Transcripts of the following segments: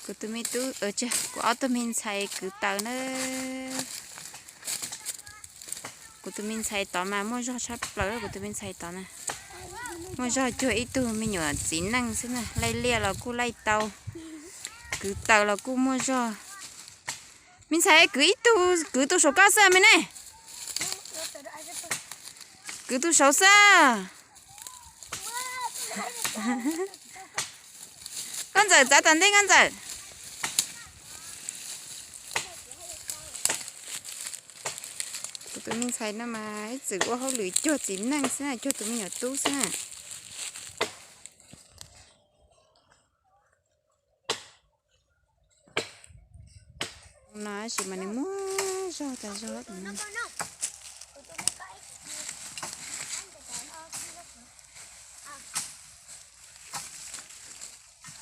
Kuv tus me tub, kuv ob tug me ntxhais kwv taws na. Kuv tus me ntxhais tod mas muaj zog tshaj plaws, kuv tus me ntxhais tod na. Muaj zog cuag ib tug me nyuam txiv neej xwb na, laij liaj los kuj laij tau, kwv taws los kuj muaj zog. Me ntxhais kwv ib tug, kwv tus saum koj xwb me ne. Kwv tus saud xwb. Nkauj Ntxawm txav tom ntej Nkauj Ntxawm. Kuv tus me ntxhais no mas ib txwm ua hauj lwm cuag txiv neej xwb na, cuag tus me nyuam tub xwb na. No tab sis mas nws muaj zog tas zog.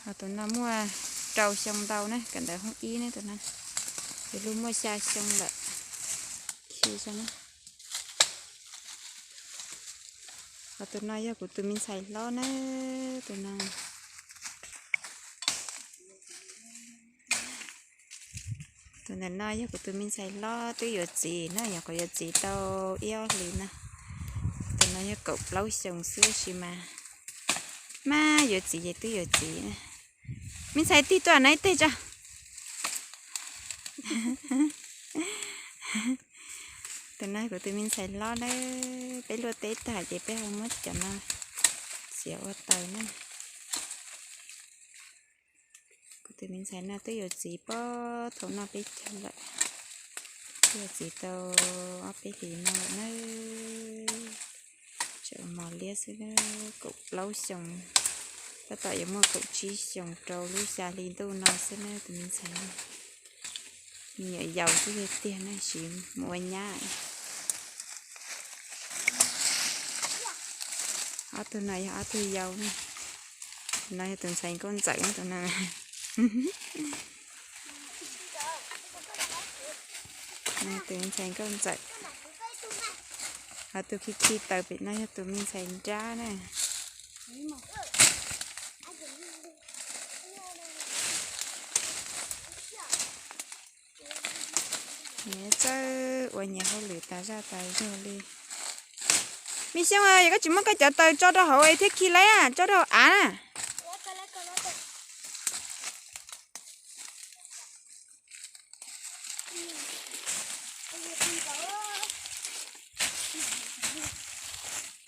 Ho tus no muaj rau xyoo ntau na, kawm ntawv hoob ib na tus no. Tus lub muaj xya xyoo lawm. Khi na. Ho tus no yog kuv tus me ntxhais hlob na, tus no. Tus ntawm no yog kuv tus me ntxhais hlob twb yuav txiv na, nyuam qhuav yuav txiv tau ib ob hlis no. Tus no yog kaum plaub xyoos xwb tab sis mas, mas yuav txiv ces twb yuav txiv na. Me ntxhais tig tuaj no ib teg tso. Tus no kuv tus me ntxhais hlob na, peb luaj teb tag ces peb ho muab cov no txiav ua taws na. Kuv tus me ntxhais no twb yuav txiv pob thaum no peb caug lawm, twb yuav txiv tau ob peb hlis no lawm na. Tseem mos liab xwb, kaum plaub xyoos, tab tom yuav muaj kaum tsib xyoos rau lub xya hli ntuj no xwb na tus me ntxhais. Me nyuam yaus xwb tiag tiag na, tab sis mus ua nyab. Ob tug no yog ob tug yau na. Tus no yog tus ntxhais Nkauj Ntxawm tus no. Tus ntxhais Nkauj Ntxawm. Ho tus khi khi taws pem no yog tus me ntxhais nrab na. Nyias txawj ua nyias hauj lwm tas zaj tas zog li. Me Xyooj, yog koj tsis muab koj cov taws tso rau hauv thiab khi laib, tso rau hauv av na.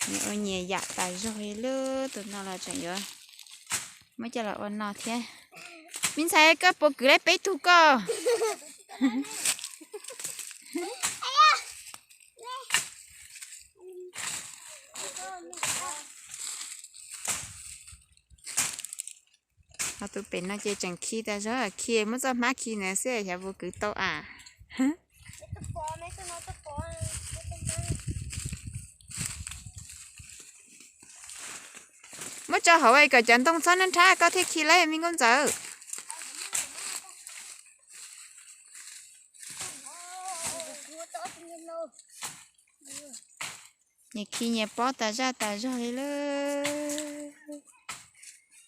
Nyias ua nyias yam tas zog li, tus no los tseem yuav muab coj los ua no thiab. Me ntxhais, koj puas kwv laib peb tug koj? Ho tus pem no ces tseem khi tas zog, khi muab txoj hmab khi ntawd xwb xyov puas kwv tau as. Muab tso hauv kom cov ntoo txhob nab nrhab koj thiaj khi laib me Nkauj Ntxawm. Nyias khi nyias pob tas zaj tas zog li lawm.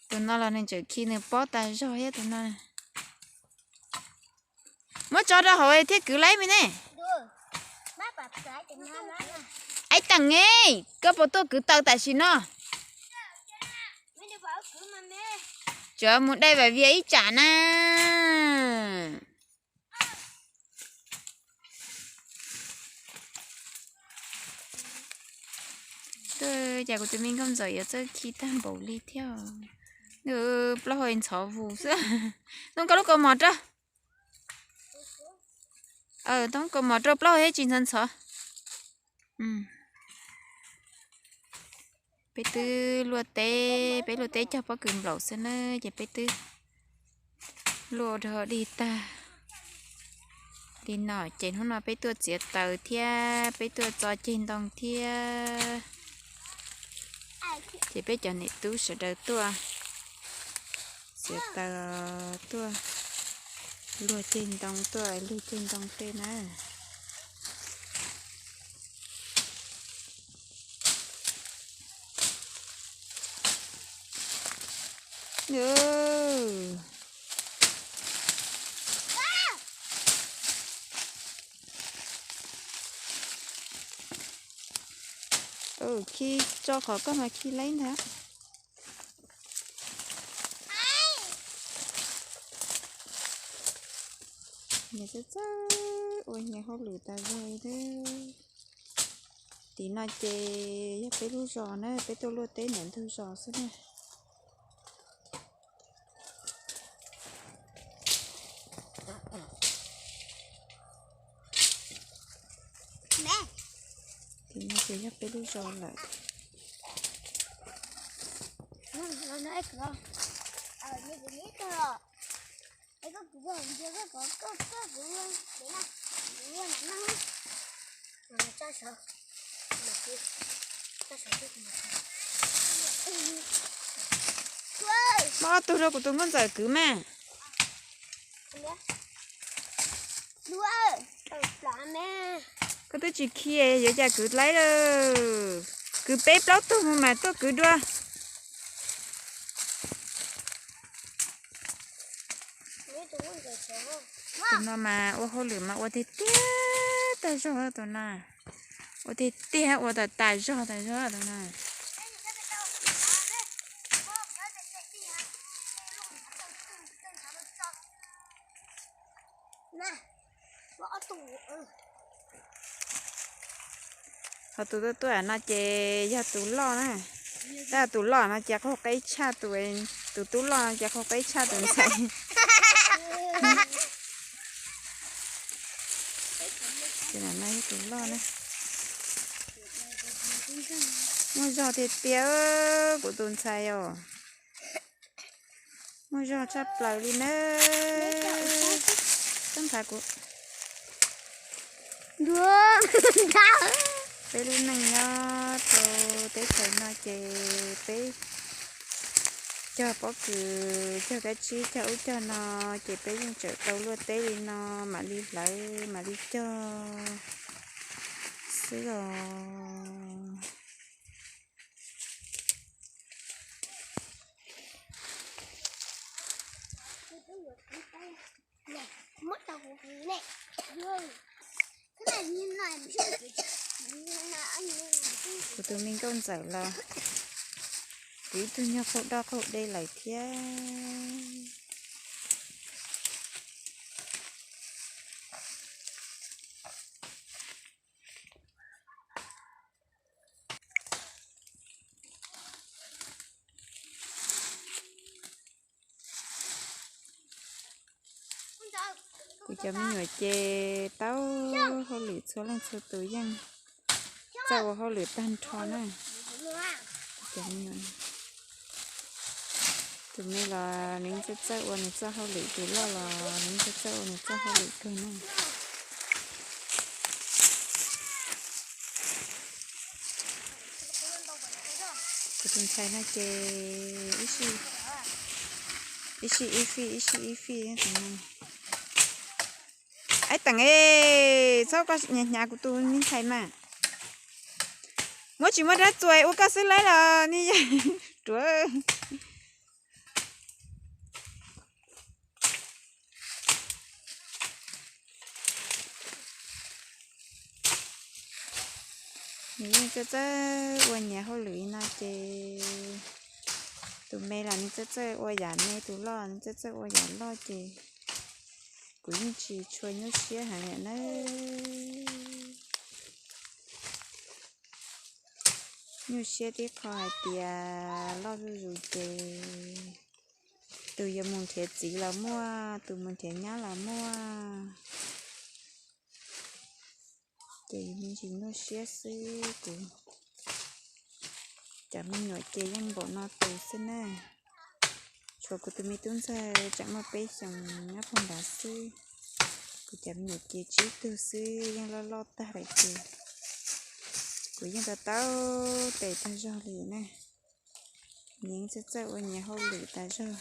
Tus no los nws tseem khi nws pob tas zog thiab tus no. Muab tso rau hauv thiab kwv laib me ne. Aib Teem ne, koj puas tuaj kwv taws tam sim no? Tsuav mus dai vam vias ib tsam na. Twb cas kuv tus me Nkauj Ntxawm yuav txawj khi tag npaum li thiab. Nws plaub hau ntxhov vus xwb. Ntoo koj lub kaus mom rau. Ntoo kaus mom rau plaub hau thiab tsis ntxhov ntxhov. Peb twb luaj teb, peb luaj teb cog pob kws nplaum xwb na, ces peb twb luaj rau dig tag li no, ces hnub no peb tuaj txiav taws thiab peb tuaj txo ceg ntoo thiab. Ces peb cov niam tub sawv daws tuaj txiav taws, tuaj luag ceg ntoo, tuaj luag ceg ntoo tej na. Tus khi tso qhov koj mas khi laib ntag. Nws txawj txawj ua nyias hauj lwm tas zog li. Tim no ces yog peb lub zos na, peb tuaj luaj teb ntawm ntug zos xwb na. Tim no ces yog peb lub zos lawm. Muab ob tug rau kuv tus nkauj ntxawm kwv mas. Koj twb tsis khi yuav cas kwv laib lawm. Kwv peb plaub tug mus mas tuaj kwv dua. Tus no mas ua hauj lwm mas ua tiag tiag tas zog tus no. Ua tiag tiag ua tas tas zog tas zog tus no. Ho tus tuaj tuaj no ces yog tus loj na. Tab tus loj no ces qaug qeb tshaj tus, tus tub loj no ces qaug qeb tshaj tus ntxhais. Ces no yog tus loj na. Muaj zog tiag tiag kuv tus ntxhais os. Muaj zog tshaj plaws li na. Txhob nthav kuv. Peb lub neej nyob rau teb chaws no ces peb cog pob kws, cog kab tsib, cog ub cog no, ces peb yeej tseem tau luaj teb li no, mam li hlawv mam li cog xwb os. Kuv tus me nkauj ntxawm los kuv ib tug nyuag qaug doj qaug dej lawm thiab. Kuv cov me nyuam ces tau hauj lwm, txhua leej txhua tus yeej txawj ua hauj lwm tag nrho na. Tus me los nws txawj txawj ua nws txoj hauj lwm, tus loj los nws txawj txawj ua nws txoj hauj lwm kawg na. Kuv tus ntxhais no ces ib sij ib fij ib sij ib fij. Aib Teem, txhob koj hnyav hnyav kuv tus me ntxhais mas. Muab tsis muaj rab txuas ua koj xwb lawm los ni. Ruav. Nws yeej txawj txawj ua nyias hauj lwm no ces tus me los nws txawj txawj ua yam me, tus loj nws txawj txawj ua yam loj ces kuv yeej tsis tshua nyuaj siab heev lawm na. Nyuaj siab tib qho hais tias loj zuj zus ces tus yuav mus nrhiav txiv los muaj, tus mus nrhiav nyab los muaj, ces me ntsis nyuaj siab xwb. Kuv cov me nyuam ces yeej npaum no tus xwb na. Tshuav kuv tus me tub ntxawg tseem muaj peb xyoos nyob puag nrad xwb. Kuv cov me nyuam ces tsib tug xwb yeej loj loj tag lawm ces kuv yeej tau tau tes tag zog li na. Nyias txawj txawj ua nyias hauj lwm tas zog.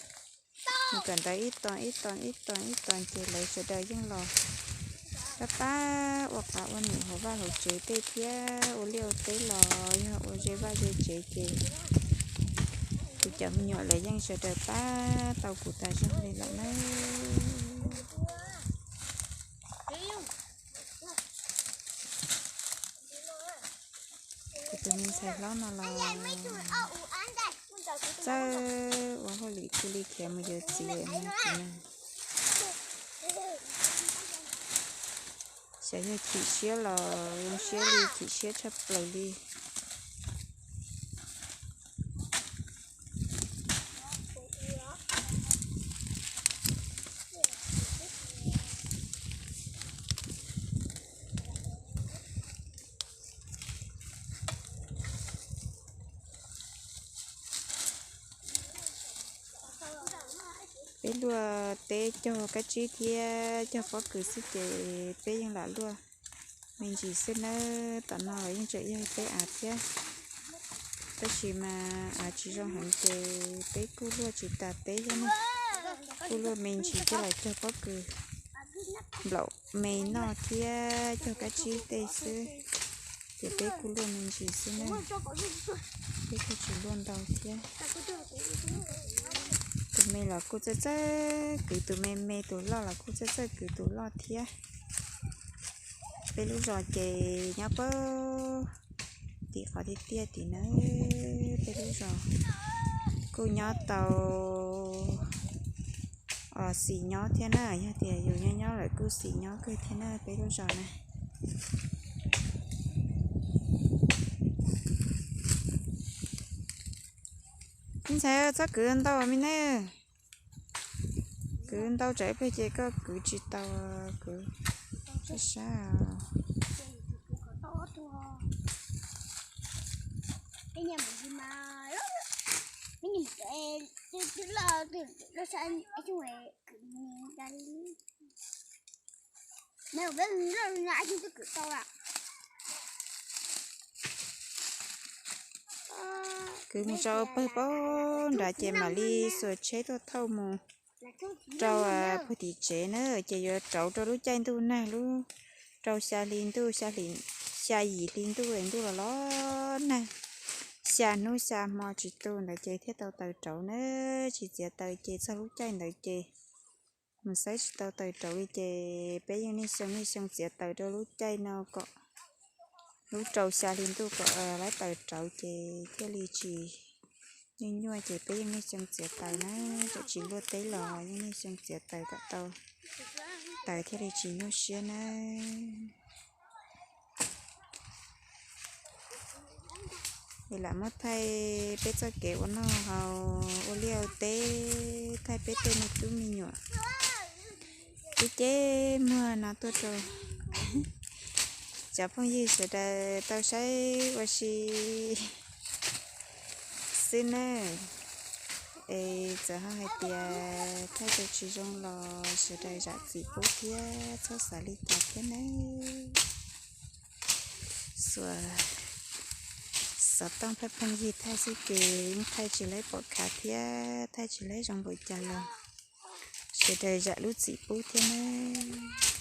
Nws kawm ntawv ib tog ib tog ib tog ib tog ces lawv sawv daws yeej los pab pab ua qav ua num hauv vaj hauv tsev tej thiab, ua liaj ua teb los yog ua ze vaj ze tsev ces kuv cov me nyuam lawv yeej sawv daws pab tau kuv tas zog li lawm na. Kuv tus me Hlob no los txawj ua hauj lwm kawg li, khiav mus yuav txiv na. Xyov yog chim siab los zoo siab li, chim siab tshaj plaws li. Peb luaj teb cog kab tsib thiab cog pob kws xwb ces peb yeej lam luaj me ntsis xwb nawb. Tom no los yeej tseem yog peb av thiab, tab sis mas av tsis zoo heev ces peb kuj luaj tsis tas teb thiab ne. Kuj luaj me ntsis coj los cog pob kws nplaum me noj thiab cog kab tsib tej xwb, ces peb kuj luaj me ntsis xwb na. Peb kuj tsis luaj ntau thiab. Tus me los kuj txawj txawj kwv tus me me, tus loj los kuj txawj txawj kwv tus loj thiab. Peb lub zos ces nyob pab tim qhov tiaj tiaj tim na. Peb lub zos kuj nyob tau xis nyob thiab na, yog tias yus nyob nyob lawm kuj xis nyob kawg thiab na peb lub zos na. Me ntxhais, txhob kwv ntau me ne. Kwv ntau tsam ib pliag ces koj kwv tsis tau, kwv sab sab. Kwv mus rau pawg paub nrad ces mam li xuas tsheb tuaj thauj mus rau puag tim tsev na, ces yuav rauv rau lub caij ntuj nag, lub rau xya hli ntuj, xya yim hli ntuj es ntuj los los nag, xya hnub xya hmo tsis tu ntawd ces thiaj tau taws rauv na. Tsis txiav taws ces txog lub caij ntawd ces mus xaiv tsis tau taws rauv li ces peb yeej niaj xyoo niaj xyoo txiav taws rau lub caij no kom lub rau xya hli ntuj kom laib taws rauv ces thiaj li tsis nyuaj nyuaj ces peb yeej niaj xyoo txiav taws na. Txawm tsis luaj teb los yeej niaj xyoo txiav taws kom tau taws thiaj li tsis nyuaj siab na. Es lam muab thaij peb txoj kev ua noj haus ua liaj ua teb, thaij peb tej me tub me nyuam ceb ceb muag no tuaj rau cov phooj ywg sawv daws tau saib ua si xwb nawb. Es txawm ho hais tias thaij tau tsis zoo los sawv daws zam txim pub thiab txhob xav li cas thiab nawb. Xuas xov tooj pheej pheej yig thaij xwb ces yeej thaij tsis laib pom khav thiab thaij tsis laib zoo npaum cas los sawv daws zam lub txim pub thiab nawb.